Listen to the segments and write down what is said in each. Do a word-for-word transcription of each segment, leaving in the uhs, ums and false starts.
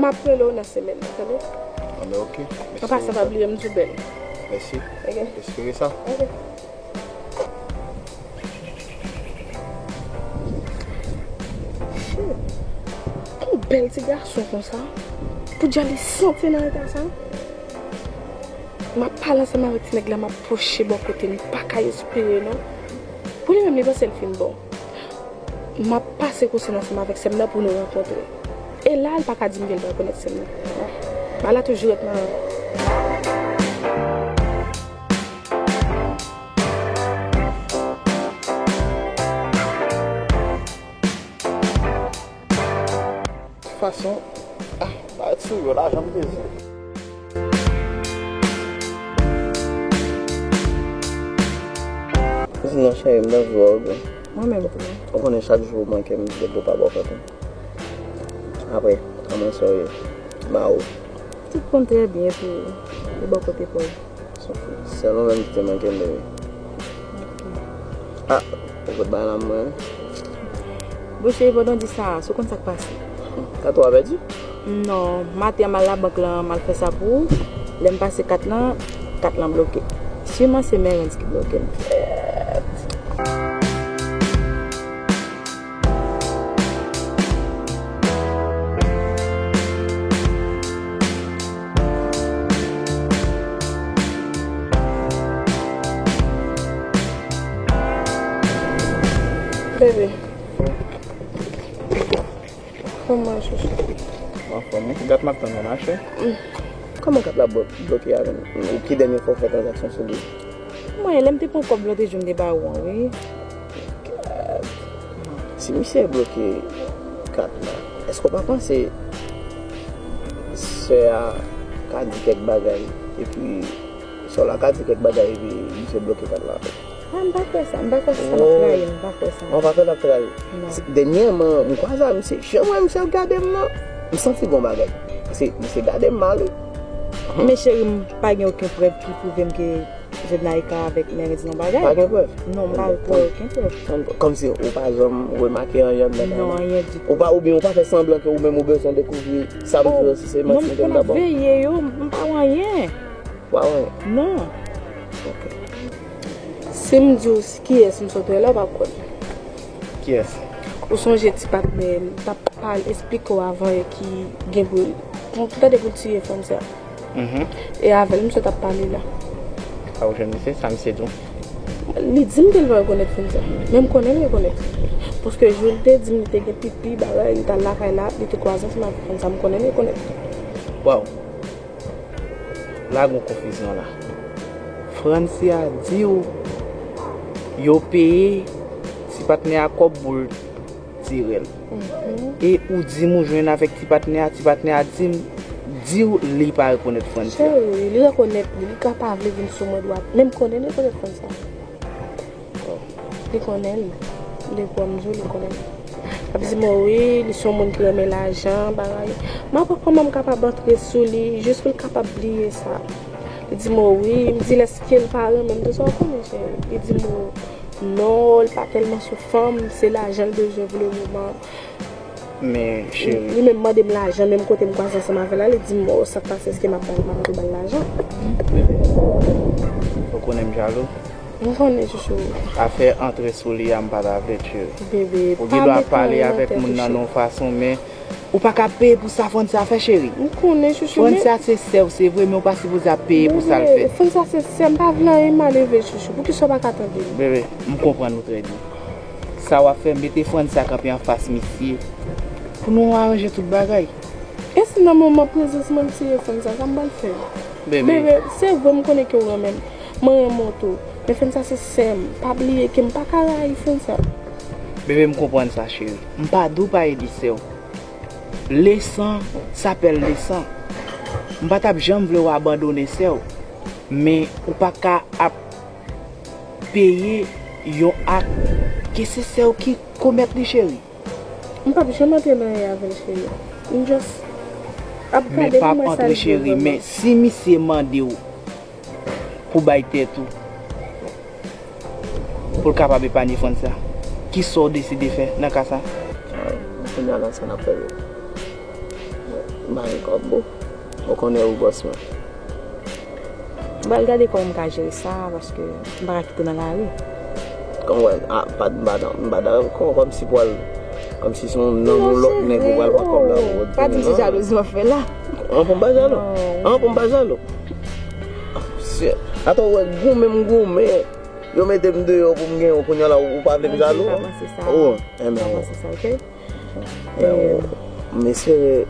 M ap rele w nan semèn nan, tande? Anben, ok. An pasan, pa bliye m di w bèl. Mèsi. Ok. Espere sa. Ok. Shit. Yon bèl ti gason konsa. Poudja li santi nan eta sa. M ap pale ansanm avèk ti nèg la, m ap pwoche bò kote l, m pa ka espere non. Pou li menm, li panse l fin bon. M ap pase konsèy ansanm avèk sè m nan pou nou rankontre. E la, l pa ka di m ke l pa rekonèt sè m nan. Bagay la toujou ret nan Tout fason, ah, parèt sou yo, lajan m bezwen. Sinon, cheri, m nan vi w byen. Mwen menm tou. Ou konnen chak jou ou manke m, m vle pou pa bò kote. Apre, kòman sa w ye? Ba ou. Tout konn trè byen pou ou. E bò kote pa w. Sèl ou menm ki te manke m, bebe. Ah, ou pot bay la mwen. Bon, cheri, pandan w di sa, si w konn sa k pase. Kat ou a pèdi? Non, maten an m al labank lan, m al fè sa pou ou. Lè m pase kat lan, kat lan bloke. Siman se Merens ki bloke l. Bebe. Kòman, chouchou? Anfòm, wi. Kat m ap tann nan mache. Kòman kat la blo-, bloke avè m? Ou ki dènye fwa w fè tranzaksyon sou li? Mwen, lè m te pran kòb lòt jou m te ba ou an, wi. Si misye bloke kat la, èske w pa panse sè a ka di kèk bagay, epi sè w la ka di kèk bagay, epi misye bloke kat la? Ah, m pa kwè sa, m pa kwè sa, m ap rayi, m pa kwè sa. Ou pa kwè l ap trayi? Non. Se, dènyèman, m kwaze a misye, jan mwen, misye ap gade m nan, m santi gon bagay. Paske misye gade m mal, wi. Men cheri, m pa gen okenn prèv ki pwouve m ke Jodnaïka avèk Merens nan bagay. Pa gen prèv? Non, m pa wè okenn prèv. Kòmsi ou pa janm remake anyen anndan bagay la? Non, anyen ditou. Ou pa, oubyen ou pa fè sanblan ke ou menm ou bezwen dekouvri sa pou di w si se manti m te m dabò? Oh, non, m konn ap veye yo, m pa wè anyen. Ou pa wè anyen? Non. Ok. Si m di w kiyès m sot wè la, ou p ap kwè m. Kiyès? Ou sonje ti patnè m t ap pale, esplike w avan yè ki gen pou, pou, pou tande pou l tiye fanm sa. Mhm. E avè l, misye t ap pale la. Sa ou jwenn misye? Sa misye di w? Li di m ke l pa rekonèt fanm sa. Men m konnen l rekonèt. Paske jou l te di m li te gen pipi, bagay, li t al lakay la, li te kwaze ansanm avèk fanm sa, m konnen l rekonèt. Waw. La gon konfizyon la. Francia di w yo peye ti patnè a kòb pou l tire l. Mhm. E ou di m ou jwenn avèk ti patnè a, ti patnè a di m, di w li pa rekonèt Francia. Cheri, li rekonèt li, li ka pa vle vin sou mwen dwat, men m konnen li rekonèt Francia. Li konnen l. Depi w di w li konnen l. L ap di m, o wi, li se yon moun ki renmen lajan, bagay. M ap wè kòman m kapab antre sou li, jis pou l kapab bliye sa. Li di m, o wi, m di l, èske l pa renmen m tou, sa w konnen, cheri. Li di m, o non, l pa tèlman sou fanm, se lajan l bezwen pou le moman. Men, cheri. Li menm mande m lajan, menm kote m kwaze ansanm avè l la, li di m, o, sa k pase, èske m ap ba l, m ap tou ba l lajan. Ou konnen m jalou. M konnen, chouchou. Afè antre sou li a, m pa ta vle, cheri. Bebe, ou gen dwa pale avèk moun nan yon fason, men ou pa ka peye pou sa Francia fè, cheri. M konnen, chouchou, men Francia se sè w, se vre, men ou pa sipoze ap peye pou sa l fè. Bebe, Francia se sè m, m pa vle anyen mal rive l, chouchou. Poukisa w pa ka tande m? Bebe, m konprann ou trè byen. Sa w ap fè, mete Francia kanpe anfas misye pou nou aranje tout bagay. E si nan moman prezans mwen m tiye Francia, sa m pral fè? Bebe. Bebe, se vre m konnen ke w renmen m. Mwen renmen w tou. Men Francia se sè m. Pa bliye ke m pa ka rayi Francia. Bebe, m konprann sa, cheri. M pa di w pa ede sè w. Le sang s'appelle le sang. M pa t ap janm vle w abandone sè w. Men ou pa ka ap peye yon ak ke se sè w ki komèt li, cheri. M p ap janm antre nan anyen avè l, cheri. M just ap gade pou m wè sa l vle vrèman. Men p ap antre, cheri, men si misye mande w pou bay tèt ou, pou l kapab epanye Francia, kisa w deside fè nan ka sa? Ah, kounye a la, sa n ap fè yo. M pa gen kòb, boo. Ou konnen ou bòs mwen. M pral gade kòman m ka jere sa, paske m pa ka kite w nan lari. Kòm wè, a, pa, m pa, m pa dakò, kòm si pral, kòm si se yon nonm ou lòt nèg ou pral pran kòb la pou ou. Pa di m se jalouzi w ap fè la. An, pou m pa jalou. An, pou m pa jalou. Atò, ou wè, goumen m goumen. Yo mete m deyò pou m gen yon kounye a la, ou pa vle m jalou? Non, m pa panse sa. Oh, enben. M pa panse sa, ok? Men, m espere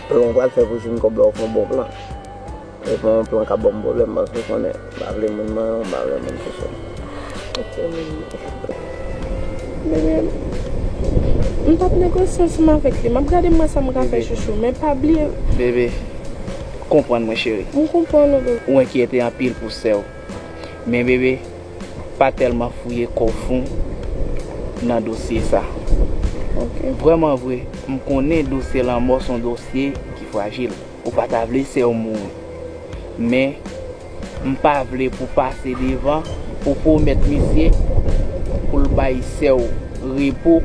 plan w pral fè pou jwenn kòb la, ou fè yon bon plan. E pa yon plan k ap ban m pwoblèm, paske ou konnen, m pa vle moun manyen w, m pa vle moun touche w. Ok, men, bebe, m t ap negosye ansanm avèk li. M ap gade m wè sa m ka fè, chouchou, men pa bliye. Bebe, konprann mwen, cheri. M konprann ou, bebe. Ou enkyete anpil pou sè w. Men bebe, pa tèlman fouye kò w fon nan dosye sa. Ok. Vrèman vre, m konnen dosye lanmò se yon dosye ki frajil. Ou pa ta vle sè w mouri. Men, m pa vle pou pase devan, pou pwomèt misye, pou l bay sè w repo.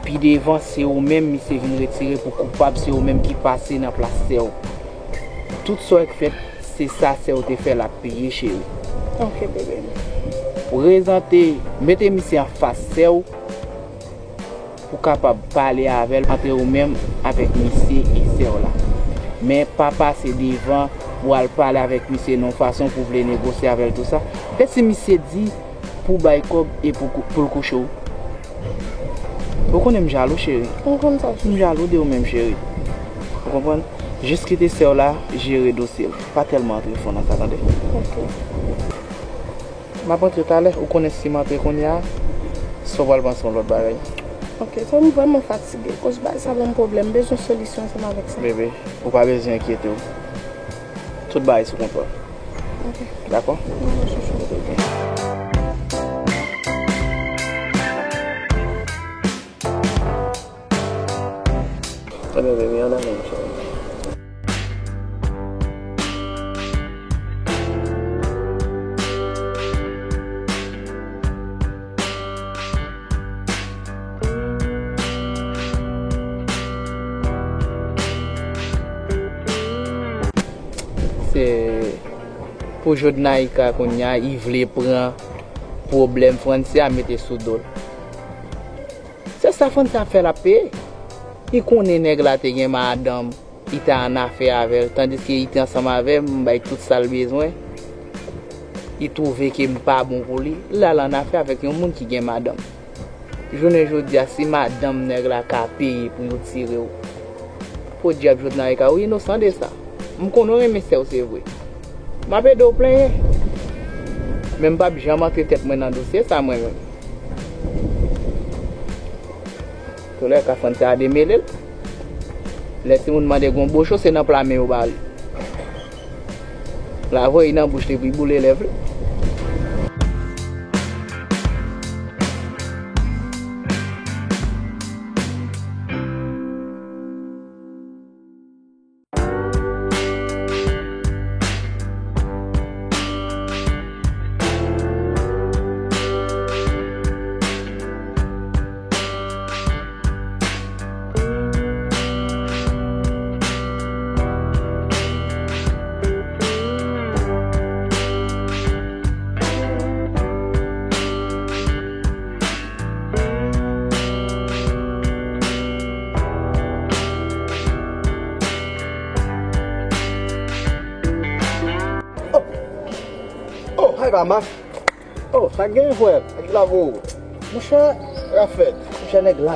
Pi devan, se ou menm misye vin retire pou koupab, se ou menm ki pase nan plas sè w. Tout sa w k fèt, se sa sè w te fè l ap peye, cheri. Ok, bebe. Prezante, mete misye anfas sè w pou kapab pale avè l antre ou menm avèk misye e sè w la. Men pa pase devan pou al pale avèk misye nan yon fason pou vle negosye avè l tou sa. E si misye di pou bay kòb e pou, pou l kouche w? Ou konnen m jalou, cheri. M konn sa. M jalou de ou menm, cheri. Ou konprann? Jis kite sè w la jere dosye l. Pa tèlman antre fon nan sa, tande? Ok. M ap antre talè, ou konnen si m antre kounye a, sa w pral panse yon lòt bagay. Ok, sa m vrèman fatige. Koz bagay sa ban m pwoblèm, m bezwen solisyon ansanm avèk sa. Bebe, ou pa bezwen enkyete w. Tout bagay sou kontwòl. Ok. Dakò? Dakò, chouchou. Ok. Ebyen, baby, ann ale, mon cheri. Se pou Jodnaïka kounye a, li vle pran pwoblèm Frantzia mete sou do l. Se sa Frantzia ap fè l ap peye. Li konnen nèg la te gen madanm, li te annafè avè l, tandiske li te ansanm avè m, m bay tout sa l bezwen. Li twouve ke m pa bon pou li, l al annafè avèk yon moun ki gen madanm. Jounen jodi a, si madanm nèg la ka peye pou yo tire w, podyab Jodnaïka, ou inosan de sa. M konnen w renmen sè w, se vre. M ap ede w plenyen. Men m p ap janm antre tèt mwen nan dosye sa, mwen menm. Toulèka, Frantzia demele l. Lè timoun mande gon bocho, se nan pla men yo ba li. L a voye nan bouch li pou l boule lèv li. Oh, oh, hay pa mach. Oh, sa k gen, frè? Sa k la pou ou? Monchè, sa k ap fèt? Monchè, nèg la.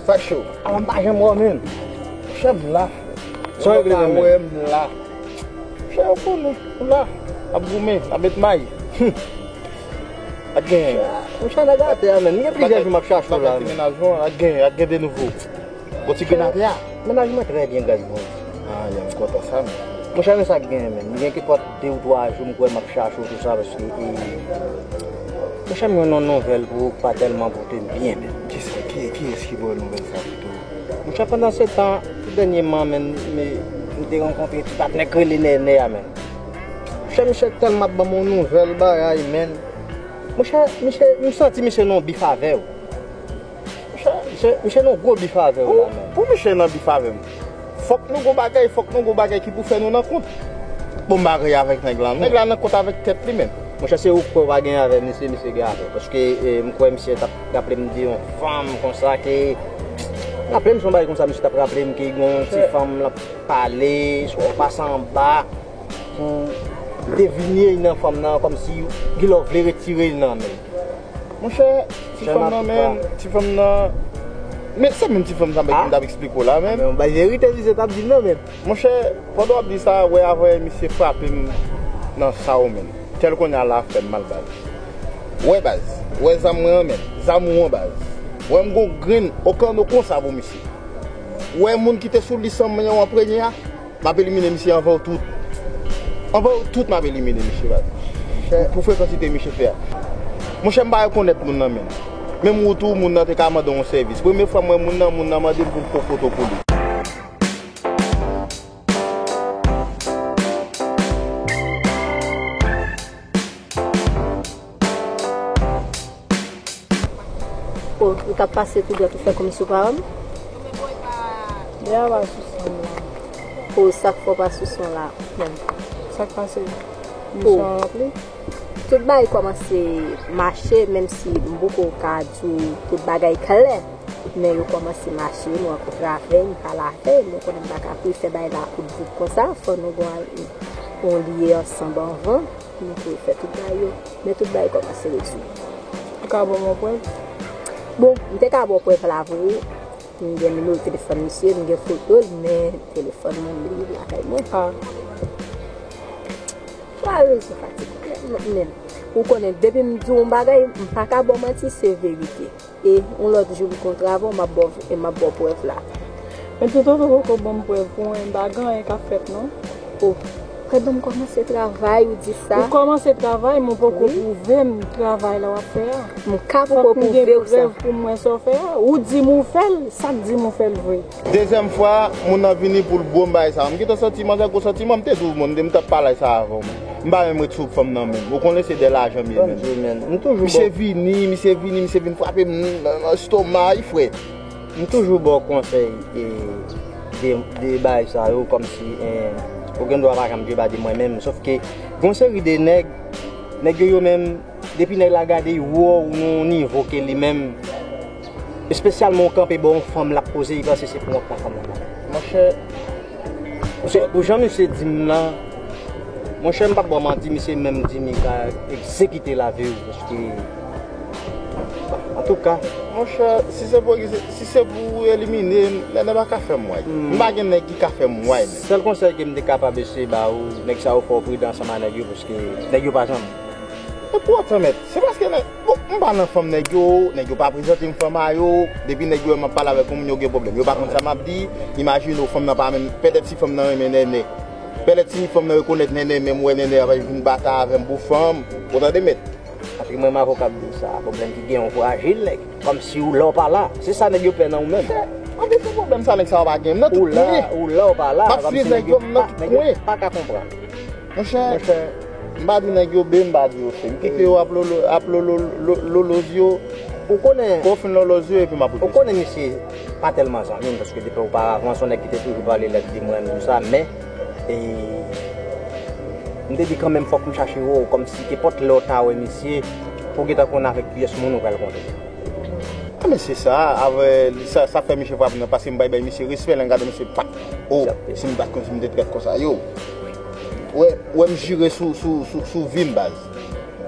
Sa k cho? Ala m pa janm wè w menm. Monchè, m la, frè. Sa w regle menm? Wè m la. Monchè, ou konnen, m la. Ap goumen, ap met may. Ak gen. Monchè, nèg atè a, menm. M gen plizyè jou m ap chache w la, menm. Ak gen, ak gen de nouvo. Bon, ti grenn atè a. Mennaj mwen trè byen, gras Bondye. Ah, ya, m kontan sa, men. Monchè, men sa k gen, men. M gen kèk de ou twa jou, m kwè m ap chache w tou sa, paske, e, monchè, m jwenn yon nouvèl pou ou, pa tèlman pote m byen, men. Kisa, ki, kiyès ki ba w nouvèl sa pito? Monchè, pandan se tan, tou dènyèman, men, men, m te rankontre ti patnè k rele Nènè a, men. Monchè, misye tèlman ap ban m yon nouvèl bagay, men. Monchè, misye, m santi misye nan yon bif avè w. Monchè, misye, misye nan gwo bif avè w la, men. Pou misye nan bif avè m? Fòk nou gon bagay, fòk nou gon bagay ki pou fè nou nan kont. Bon, m pa gen avèk nèg la. Nèg la nan kont avèk tèt li menm. Monchè, se ou k kwè w pa gen avè misye, misye gen avè w. Paske, eh, m kwè misye t ap raple m de yon fanm konsa ke, raple m se yon bagay konsa, misye t ap raple m ke gen yon ti fanm l ap pale, swa w pase anba pou devinye l nan fanm nan, kòmsi gen lè w vle retire l nan men l. Monchè, ti fanm nan menm, ti fanm nan. Men se menm ti fanm sa m t ap eksplike w la menm. Men yon bay verite misye t ap di m nan menm. Monchè, pandan w ap di sa, wè avè misye frape m nan sa w menm. Tèl kounye a la fè m mal baz. Wè baz, wè zam mwen an menm, zam ou an baz. Wè m gon grenn okano konsa pou misye. Wè moun ki te sou lis an mwen an premye a, m ap elimine misye anvan w tout. Anvan w tout m ap elimine misye baz. Pou, pou frekantite misye fè a. Monchè m pa rekonèt moun nan menm. Menm ou tou moun nan te ka mande w yon sèvis. Premye fwa m wè moun nan, moun nan mande m pou m pran foto pou li. O, ou t ap pase tou dwat ou fè kòmsi w pa wè m? Deja pa sou son la. O, sa k fè w pa sou son la menm? Sa k pase? Misyon an ranpli? Tout bagay kòmanse mache, menm si m poko ka di w tout bagay klè. Men yo kòmanse mache, m rankontre avè l, m pale avè l, mwen konnen m pa ka pou fè bagay la kout bout konsa, fò nou gon yon lye ansanm anvan, pou nou pou fè tout bagay yo. Men tout bagay kòmanse rezoud. Ou ka ban m yon prèv? Bon, m te ka ba w prèv la vre. M gen nimewo telefòn misye, m gen foto l, men telefòn mwen m bliye l lakay mwen. Ah. Ou pa rezon fatige menm. Ou konnen, depi m di w yon bagay, m pa ka ba w manti, se verite. E yon lòt jou m kontre avè w, m ap ba w, e m ap ba w prèv la. Men toutotan w poko ban m prèv pou mwen, m pa gen anyen k ap fèt non. O, pandan m kòmanse travay, ou di sa? Ou kòmanse travay, men w poko pwouve m travay la w ap fè a. M ka poko pwouve w sa. Fòk m gen prèv pou m wè sa w fè a. Ou di m ou fè l, sa k di m ou fè l vre? Dezyèm fwa, moun nan vini pou l bo m bagay sa. M gentan santi m anfè gwo santiman, m te di w, moun, m t ap pale sa avè w. M pa menm ret sou fanm nan menm. Ou konnen se de lajan m ye menm. Misye vini, misye vini, misye vin frape m nan, nan estoma, wi frè. M toujou ba w konsèy e de, de bagay sa yo, kòmsi, eh, ou gen dwa pa janm deba de mwen menm. Sòf ke, gen yon seri de nèg, nèg yo, yo menm, depi nèg la gade, yo wè w nan yon nivo ke li menm, espesyalman w kanpe bò yon fanm, l ap koze, li panse se pou w ap pran fanm nan. Monchè, Pou jan misye di m nan, monchè, m p ap ba w manti, misye menm di m li ka egzekite lavi w, paske, antouka. Monchè, si se pou, si se pou elimine m, nènè pa ka fè m wè. M pa gen nèg ki ka fè m wè, men. Sèl konsèy ke m te kapab eseye ba ou, nèg sa yo, fò w pridan ansanm a nèg yo, paske nèg yo pa janm. E pou otan, mèt, se paske nèg, bon, m pa nan fanm nèg yo, nèg yo pa prezante m fanm a yo, depi nèg yo wè m ap pale avèk yon moun, yo gen pwoblèm. Yo pa konn sa m ap di, imajine w, fanm nan pa menm, pètèt si fanm nan renmen nènè, pètèt si fanm nan rekonèt nènè, menm wè nènè ap vin batay avè m pou fanm, ou tande, mèt? Paske mwen, m avoka ap di w sa, pwoblèm ki gen yon frajil, nèg, kòmsi ou la w pa la, se sa nèg yo pè nan ou menm. Anpil se pwoblèm sa nèg sa yo pa gen, m nan tout kwen. Ou la w pa la, m ap swiv nèg yo, m nan tout kwen. Pa ka konprann. Monchè, m pa di nèg yo B, m pa di yo C. M kite yo ap lolo, ap lolo, lo-, lolo zye yo. Ou konnen, pou w fin lolo zye yo, epi m ap repete. Ou konnen misye pa tèlman zanmi m, paske depi oparavan, se yon nèg ki te toujou pale lèt di mwen, m di sa, men, e, m te di kanmenm, fòk m chache wè w, kòmsi kenpòt lè w ta wè misye, pou w gentan konn avèk kiyès moun ou pral kontre. A, men se sa, avè, sa, sa fè misye frape m nan, paske m bay, bay misye respè, lè m gade misye, pak, o, si m bat konsa, si m te trèt konsa, yo. Wè, wè m jire sou, sou, sou, sou vi m, baz.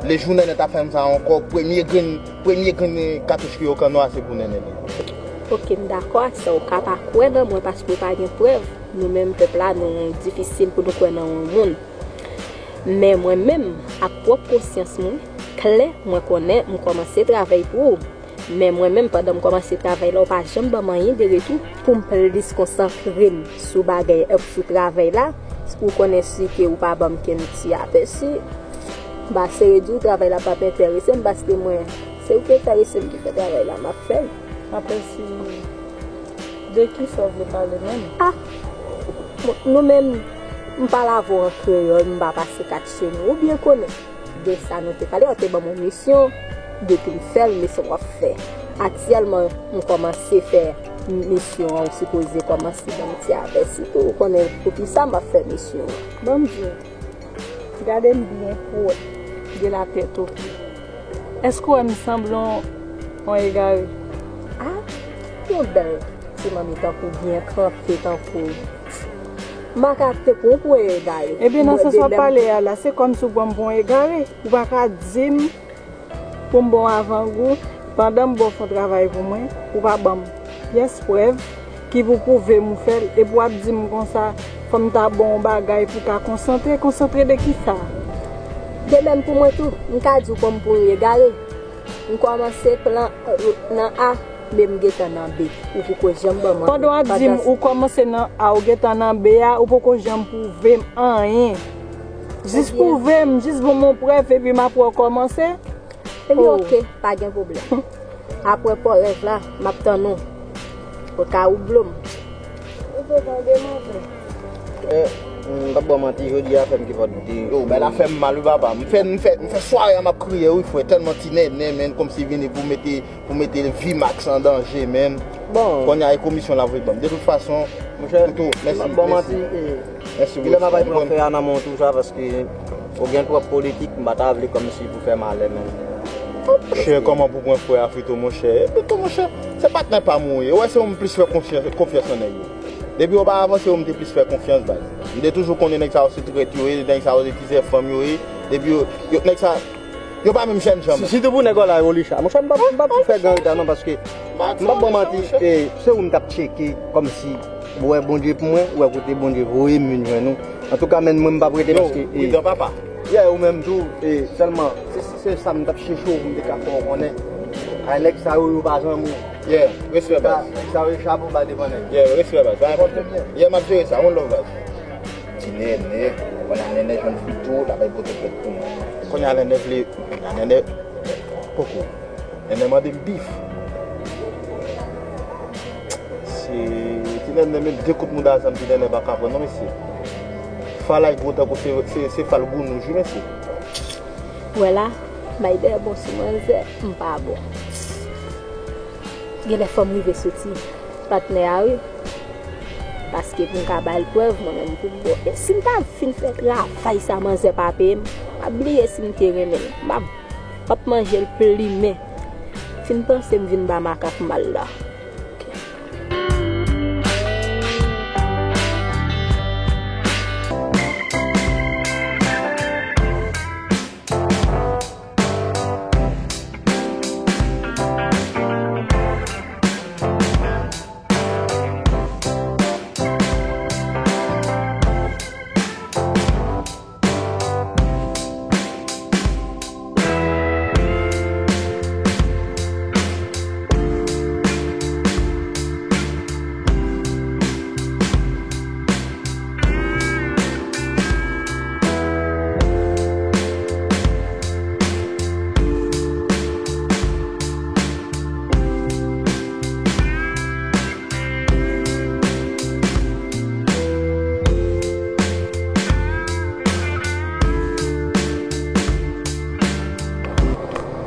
Lejou nènè ta fè m sa ankò, premye grenn, premye grenn katouch ki yo kanno a, se pou nènè li. Oke, m dakò ak sa, ou ka pa kwè nan mwen paske ou pa gen prèv. Nou menm pèp la, nou difisil pou nou kwè nan yon moun. Men mwen menm, ak pwòp konsyans mwen, klè, mwen konnen m kòmanse travay pou ou. Men mwen menm, pandan m kòmanse travay la, ou pa janm ban m anyen de retou pou m plis konsantre m sou bagay, sou travay la. Ou konnen si ke ou pa ban m kenn ti apèsi, m pa sere di w travay la p ap enterese m, paske mwen, se ou ki enterese m ki fè travay la, m ap fè l. Apèsi de kisa w vle pale menm? Ah! Nou menm, m pale avè w an kreyòl, m pa pase kat chez nous, ou byen konnen. De sa nou te pale, ou te ban m yon misyon, depi m fè l, men se w ap fè. Aktyèlman, m kòmanse fè misyon an, ou sipoze kòmanse ban m ti apèsi tou. Ou konnen poukisa m ap fè misyon an. Ban m di w, gade m byen pwòp, gen latèt oke. Èske w wè m sanble yon, yon egare? A, yon bèl ti manmi tankou w, byen kanpe tankou w. M pa ka te pran w pou egare. Ebyen, nan sans w ap pale a la, se kòmsi w pran m pou yon egare. Ou pa ka di m pou m ba w avangou, pandan m ba w fè yon travay pou mwen, ou pa ban m pyès prèv ki pou pwouve m ou fè l, epi w ap di m konsa, fò m ta ba w yon bagay pou w ka konsantre. Konsantre de kisa? De menm pou mwen tou, m ka di w pran m pou yon egare. M kòmanse plan, euh, nan A, men m gentan nan B. Ou poko janm ban m anyen. Pandan w ap di m ou kòmanse nan A, ou gentan nan B a, ou poko janm pwouve m anyen. Jis pwouve m, jis ban m yon prèv, epi m ap wè w kòmanse. Ebyen, oke, pa gen pwoblèm. Apre pò rèv la, m ap tann ou. Ou ka oublo m. Ou te tande, manzè? Eh, m p ap ba w manti, jodi a fè m ki fò di. Yo, bagay la fè m mal, wi, papa. M fè, m fè, m fè sware a, m ap kriye, wi, frè. Tèlman ti nènè, menm, kòmsi vini pou mete, pou mete vi Max an danje, menm. Bon. Kounye a, e komisyon l ap voye ban m. De tout fason, monchè, Toto, mèsi, m ap ba w manti, mèsi. Eh, mèsi, kilè m ap al pran frè a nan men w tou sa, paske ou gen twòp politik, m pa ta vle kòmsi pou fè malè, menm. Monchè, kòman pou pran frè a, Frito, monchè? Frito, monchè, se patnè pa m ou ye. Ou wè, se ou m plis fè konfyans, konfyans nan nèg yo. Depi oparavan, se ou m te plis fè konfyans, baz. M te toujou konnen nèg sa yo se trèt yo ye, nèg sa yo se tizè fanm yo ye. Depi yo, yo, nèg sa, yo pa menm jènjan, baz. Si, sitou pou nèg la, Olicha. Monchè, m p ap, m p ap fè gran reta non, paske m p ap ba w manti, eh, se ou m t ap tcheke, kòmsi, ou wè Bondye pou mwen, ou wè kote Bondye voye m vin jwenn ou. Antouka, menn mwen, m p ap rete paske, eh, pridan, papa. Yeah, ou menm tou, eh, sèlman, se, se, se sa m t ap chèche w pou m te ka fè w konnen. Ay, nèg sa yo, yo pa zanmi w. Yeah, respè, baz. Nèg sa yo, chapo ba devan nèg. Yeah, respè, baz. Pa gen pwoblèm. Yeah, m ap jere sa. One love, baz. Ti nènè, kounye a nènè jwenn Frito, l ap al pote plent pou mwen. Kounye a nènè vle, kounye a nènè poko. Nènè mande m bif. Se ti nènè menm de kout mouda zam ti nènè pa ka pran non, mesye. Falay gwo tankou se, se, se fal gounouj, wi, mesye. Wè la, m ay dèyè bon sou manzè, m pa bon. Genlè fò m rive soti patnè a, wi. Paske pou m ka ba l prèv, mwen menm pou m bon. E si m ta fin fè travay sa, manzè pa peye m, m ap bliye si m te renmen l. M ap, m ap manje l plimen. Fin panse m vin ba makak m al la.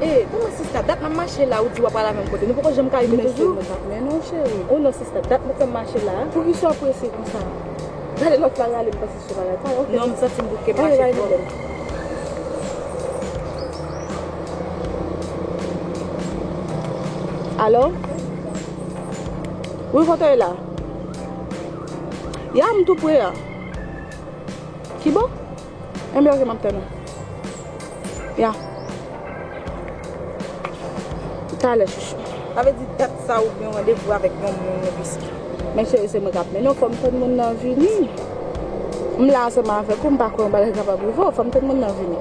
Eh, kòman sista, dat n ap mache la, ou di w ap pral avè m kote? Nou poko janm ka rive toujou? Mèsi, mwen t ap mennen w, cheri. Oh non, sista, dat nou fè m mache la. Poukisa w prese konsa? Gade lòt la rale m panse se bagay pa yo. Non, m santi m bouke mache twòp. Alo? Wi, kote w ye la? Ya, m tou pre a. Ki bò? Enben, oke, m ap tann ou. Ya. Talè, chouchou. Sa vle di dat sa ou gen yon randevou avèk yon moun, yon biskit. Men cheri, se mwen k ap mennen w, fò m tann moun nan vini. M la ansanm avèk ou, m pa kwè yon bagay kapab rive w, fò m tann moun nan vini.